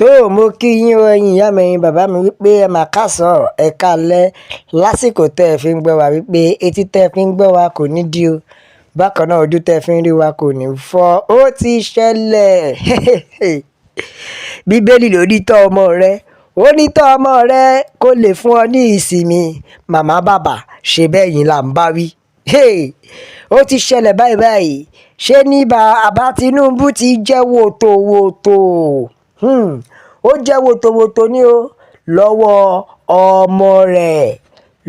Tó mo kí yín o, ẹ̀yin ìyá mi, ẹ̀yin bàbá mi, wípé ẹ máa káàsán, ẹ káalẹ́ lásìkò tẹ́ ẹ fi ń gbọ́ wa, wípé etí tẹ́ ẹ fi ń gbọ́ wa kò ní di o. Bákan náà, ojú tẹ́ ẹ fi ń rí wa kò ní fọ́. Ó ti ṣẹlẹ̀. Bíbélì ló ní tọ́ ọmọ rẹ, ó ní tọ́ ọmọ rẹ kó lè fún ọ ní ìsinmi. Màmá, bàbá, ṣe bẹ́ẹ̀ yín là ń bá wí. Ó ti ṣẹlẹ̀ báyìí báyìí. Ṣé ní bàbá Tinubu ti jẹ́ wòtòwòtò? Ó jẹ́ wòtòwòtò ní o lọ́wọ́ ọmọ rẹ̀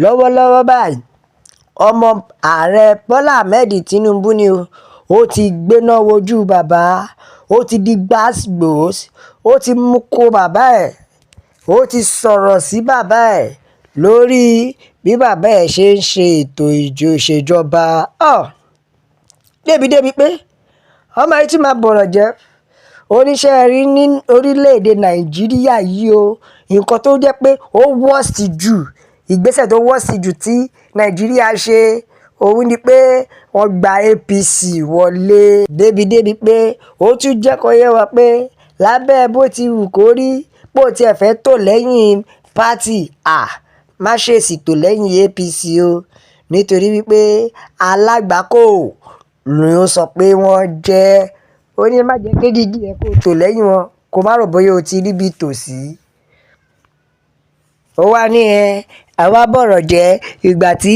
lọ́wọ́lọ́wọ́ báyìí. Ọmọ Ààrẹ Bọ́lá Ahmed Tinubu ni o. Ó ti gbéná wojú bàbá, ó ti di gbàsgbòs, ó ti mú kó bàbá ẹ̀, ó ti sọ̀rọ̀ sí bàbá ẹ̀ lórí bí bàbá ẹ̀ ṣe ń ṣe ètò ìṣèjọba. Débi-débi pé ọmọ yìí tún máa bọ̀rọ̀ jẹ́ oníṣẹ́ rí ní orílẹ̀-èdè Nàìjíríà yìí o. Nǹkan tó jẹ́ pé ó worst jù, ìgbésẹ̀ tó worst jù tí Nàìjíríà ṣe, òun ni pé wọ́n gba APC wọlé. Débi-débi pé ó tún jẹ́ kó yé wa pé lábẹ́ bó ti wù kó rí, bó tiẹ̀ fẹ́ tò lẹ́yìn party, à má ṣèṣì tò lẹ́yìn APC o, nítorí wípé alágbàkó ni ó sọ pé wọ́n jẹ́. Ó ní má jẹ́ kí dídí ẹ kó tò lẹ́yìn wọn, kó má rò bóyá o ti ríbi tò sí. Ó wá ní ẹ àwa bọ̀rọ̀ jẹ́ ìgbà tí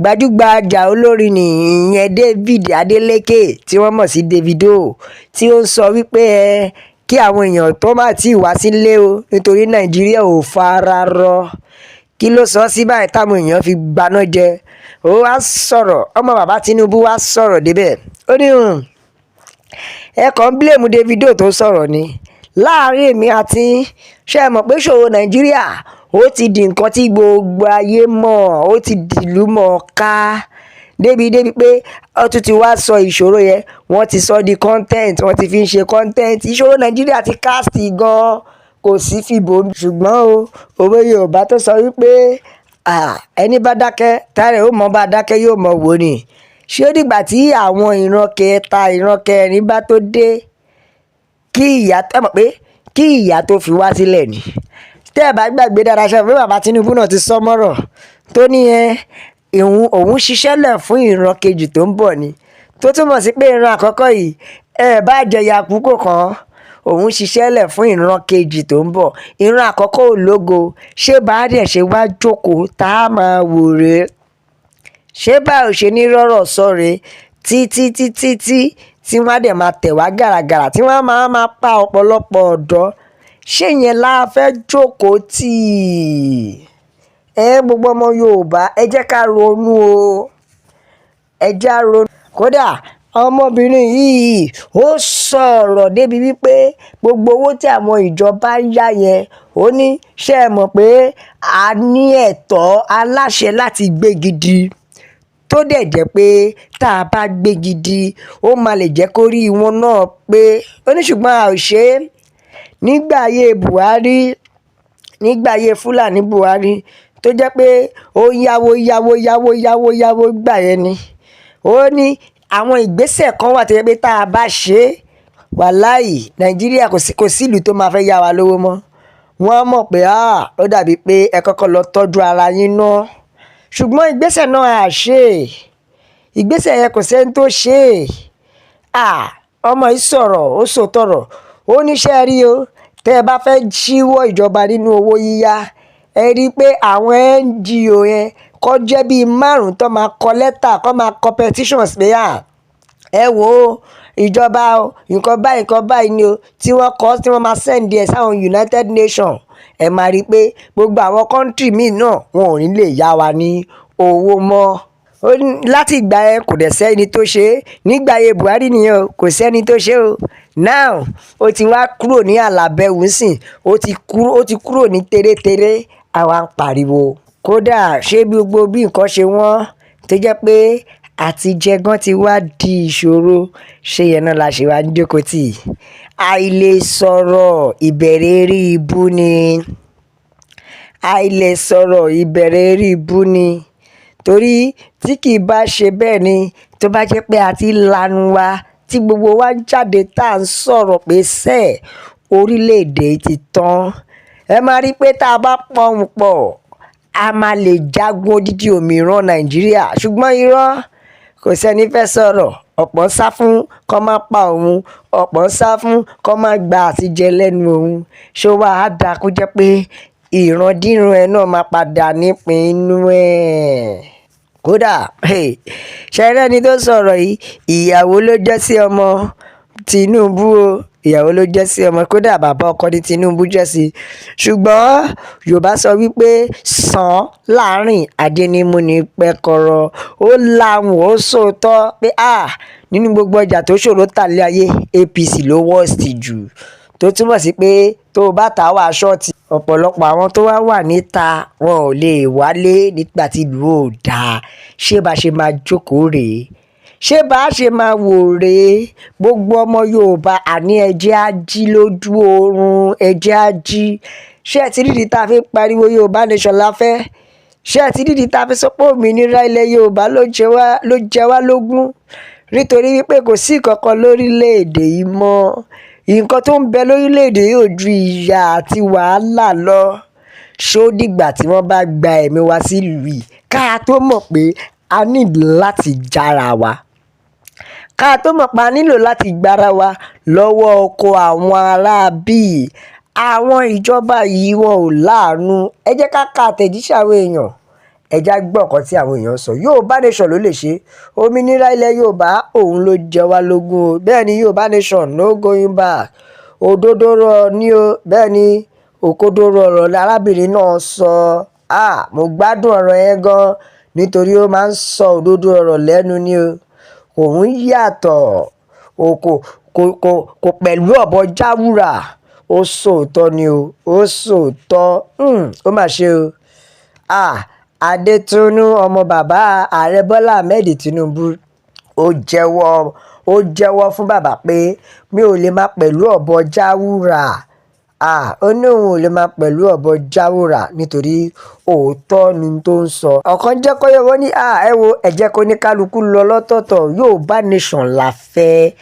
gbajúgbajà olórin nìyẹn, David Adeleke, tí wọ́n mọ̀ sí Davido, tí ó ń sọ wípé ẹ kí àwọn èèyàn tó má ti wá sílé o, nítorí Nàìjíríà ò fara rọ. Kí ló sọ sí báyìí táwọn èèyàn fi gbaná jẹ? Ó wá sọ̀rọ̀, ọmọ bàbá Tinubu wá sọ̀rọ̀ débẹ̀. Ó ní ẹ kàn ń blame Davido tó sọ̀rọ̀ ni. Láàrin èmi àti ṣé ẹ mọ̀ pé ìṣòro Nàìjíríà, ó ti di nǹkan tí gbogbo ayé mọ̀, ó ti dìlú mọ̀ ká, débi débi pé ó tún ti wá sọ ìṣòro yẹn, wọ́n ti sọ di content, wọ́n ti fi ń ṣe content. Ìṣòro Nàìjíríà ti cast gan, kò sí fìbò. Ṣùgbọ́n o, òwe Yorùbá tó sọ wípé ẹni bá dákẹ́ tààrẹ ó mọ̀, bá dákẹ́ yóò mọ̀ wò ni. Ṣé ó dìgbà tí àwọn ìran kẹta, ìran kẹrin bá tó dé kí ìyá ẹ mọ̀ pé kí ìyá tó fi wá sílẹ̀ ni? Tẹ́ ẹ bá gbàgbé dáadáa, ṣe pé bàbá Tinubu náà ti sọ mọ́rọ̀ tó ní ẹ òun ṣiṣẹ́ lẹ̀ fún ìran kejì tó ń bọ̀ ni, tó túmọ̀ sí pé ìran àkọ́kọ́ yìí, ẹ bá jẹyà kúkò kan, òun ṣiṣẹ́ lẹ̀ fún ìran kejì tó ń bọ̀. Ìran àkọ́kọ́ ò lógo. Ṣé bá dẹ̀ ṣe wá jókòó tá a máa wò rèé? Ṣé báwo ṣe ní rọ́rọ̀ sọ rèé títí títí tí tí wọ́n á dẹ̀ máa tẹ̀ wá gàràgàrà, tí wọ́n á máa pa ọ̀pọ̀lọpọ̀ ọ̀dọ́? Ṣé yẹn la fẹ́ jókòó tì? Ẹ gbogbo ọmọ Yorùbá, ẹ jẹ́ ká ronú o, ẹ jẹ́ á ronú. Kódà ọmọbìnrin yìí, ó sọ̀rọ̀ débi wípé gbogbo owó tí àwọn ìjọba ń yá yẹn, ó ní ṣé ẹ mọ̀ pé a ní ẹ̀tọ́ aláṣẹ láti gbé gidi, tó dẹ̀ jẹ́ pé tá a bá gbé gidi, ó máa lè jẹ́ kó rí wọn náà pé. Ó ní ṣùgbọ́n a ò ṣe é nígbà ayé Buhari, nígbà ayé Fúlàní Buhari, tó jẹ́ pé ó yáwó, yáwó, yáwó, yáwó, yáwó gbà yẹn ni. Ó ní àwọn ìgbésẹ̀ kan wà tó jẹ́ pé tá a bá ṣe é, wàláì, Nàìjíríà kò sí ìlú tó máa fẹ́ yá wa lówó mọ́. Wọ́n mọ̀ pé ó dàbí pé ẹ kọ́kọ́ lọ tọ́jú ara yín ná. Ṣùgbọ́n ìgbésẹ̀ náà, à ṣe ìgbésẹ̀ yẹn, kò sẹ́ni tó ṣe é. Ọmọ yìí sọ̀rọ̀, ó sòótọ́. Ó ní ṣé ẹ rí o, tẹ́ ẹ bá fẹ́ ṣíwọ́ ìjọba nínú owó yíyá, ẹ rí i pé àwọn NGO yẹn kó jẹ́ bíi márùn-ún tó máa kọ lẹ́tà, kó máa kọ petitions pé à ẹ wò ó, ìjọba o, nǹkan báyìí, nǹkan báyìí ni o, tí wọ́n kọ, tí wọ́n máa send ẹ̀ sáwọn United Nations. Ẹ máa rí i pé gbogbo àwọn country míì náà, wọn ò ní lè yá wa ní owó mọ́. Ó ní láti ìgbà yẹn, kò dẹ̀ sẹ́ni tó ṣe é nígbà ayé Buhari nìyẹn o, kò sẹ́ni tó ṣe é o. Now ó ti wá kúrò ní àlàbẹ̀wò ńsìn, ó ti kúrò ní tẹ́rẹ́tẹ́rẹ́, àwa ń pariwo. Kódà ṣé gbogbo bí nǹkan ṣe wọ́n, tó jẹ́ pé àti jẹ gan ti wá di ìṣòro, ṣé yẹn náà la ṣe wá ń jókòó tì? Àìlè sọ̀rọ̀, ìbẹ̀rẹ̀ eré ibú ni. Àìlè sọ̀rọ̀, ìbẹ̀rẹ̀ eré ibú ni, torí tí kì í bá ṣe bẹ́ẹ̀ ni, tó bá jẹ́ pé a ti lanu wa, tí gbogbo wa ń jáde tá à ń sọ̀rọ̀ pé sẹ́ẹ̀ Orílẹ̀-èdè ti tán. Ẹ máa rí i pé tá a bá pọ̀hùn pọ̀, a máa lè jagun odidi òmíràn Nàìjíríà, ṣùgbọ́n irọ́, kò sẹ́ni fẹ́ sọ̀rọ̀. Ọ̀pọ̀ ń sá fún kó má pa òun, ọ̀pọ̀ ń sá fún kó má gba àtijẹ lẹ́nu òun. Ṣé wàá dáa kó jẹ́ pé ìrandíran ẹ náà máa padà nípìn inú ẹ̀? Kódà ṣe rẹ́ni tó sọ̀rọ̀ yìí, ìyàwó ló jẹ́ sí ọmọ Tinubu o. Ìyàwó ló jẹ́ sí ọmọ, kódà bàbá ọkọ ní Tinubu jẹ́ sí. Ṣùgbọ́n Yorùbá sọ wípé sàn láàrin ajé ní mú ní pẹ́kọ̀rọ̀. Ó lahùn, ó sòótọ́ pé ah, nínú gbogbo ọjà tó ṣòro tà lé ayé, APC ló worst jù, tó túmọ̀ sí pé tó o bá tà wá short. Ọ̀pọ̀lọpọ̀ àwọn tó wá wà níta, wọn ò lè wálé nígbà tí ìlú ò dáa. Ṣé bá ṣe máa jókòó rèé? Ṣé bá ṣe máa wò rèé? Gbogbo ọmọ Yorùbá, àní ẹ jẹ́ á jí lójú oorun, ẹ jẹ́ á jí. Ṣé ẹ ti rí ìdí tá a fi ń pariwo Yorùbá Nation la fẹ́? Ṣé ẹ ti rí ìdí tá a fi sọ pé òmìnira ilẹ̀ Yorùbá ló jẹ wá lógún? Nítorí wípé kò sí nǹkan lórílẹ̀‐èdè yìí mọ́. Nǹkan tó ń bẹ lórílẹ̀‐èdè yìí ò ju ìyà àti wàhálà lọ. Ṣó dìgbà tí wọ́n bá gba ẹ̀mí wa sílùú yìí ká tó mọ̀ pé a ní láti jára wa, ká tó mọ̀ pé a nílò láti gbára wa lọ́wọ́ oko àwọn aráabí? Àwọn ìjọba yìí, wọn ò láàánú. Ẹ jẹ́ ká ka àtẹ̀jíṣẹ́ àwọn èèyàn. Ẹ já gbọ́ nǹkan tí àwọn èèyàn sọ. Yorùbá Nation ló lè ṣe. Òmìnira ilẹ̀ Yorùbá, òun ló jẹ wá lógún o. Bẹ́ẹ̀ ni, Yorùbá Nation, no going back. Òdodo ọ̀rọ̀ ni o. Bẹ́ẹ̀ ni, òkodoro ọ̀rọ̀ arábìnrin náà sọ. Ah, mo gbádùn ọ̀rọ̀ yẹn gan, nítorí ó máa ń sọ òdodo ọ̀rọ̀ lẹ́nu ni o. Òun yàtọ̀, kò kò kò kò pẹ̀lú ọ̀bọ jáwúrà. Ó sòótọ́ ni o, ó sòótọ́. Ó mà ṣe o. Ah, Adétúnú, ọmọ bàbá Ààrẹ Bọ́lá Ahmed Tinubu, ó jẹ́wọ́ fún bàbá pé mi ò lè máa pẹ̀lú ọ̀bọ jáwúrà. Ah, ó ní òun ò lè máa pẹ̀lú ọ̀bọ jáwúrà nítorí òótọ́ ni tó ń sọ. Ọ̀kan jẹ́ kó yẹ wọ́n ní, ah, ẹ wo, ẹ jẹ́ kó ní kálukú lọ lọ́tọ̀ọ̀tọ̀. Yorùbá Nation la fẹ́.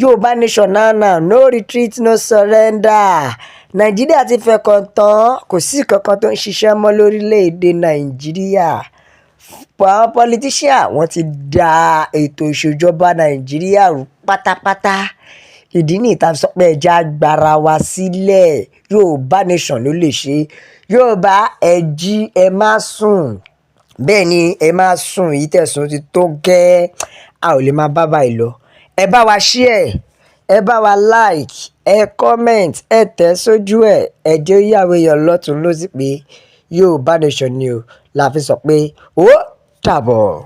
Yorùbá Nation now now, no retreat, no surrender. Nàìjíríà ti fẹ̀kàn tán, kò sí nǹkan tó ń ṣiṣẹ́ mọ́ lórílẹ̀‐èdè Nàìjíríà. Àwọn politician, wọ́n ti da ètò ìṣèjọba Nàìjíríà rú pátápátá. Ìdí nìyí tá a fi sọ pé ẹ jẹ́ á gbára wa sílẹ̀. Yorùbá Nation ló lè ṣe. Yorùbá, ẹ jí, ẹ má sùn. Bẹ́ẹ̀ ni, ẹ má sùn. Èyí tẹ̀sùn ti tó gẹ́. A ò lè máa bá báyìí lọ. Ẹ bá wa share, ẹ bá wa like, ẹ comment, ẹ tẹ̀ sójú ẹ̀. Ẹ jẹ́ ó yé àwọn èèyàn lọ́tùn lósì pé Yorùbá Nation ni o la fi sọ pé ó dàbọ̀.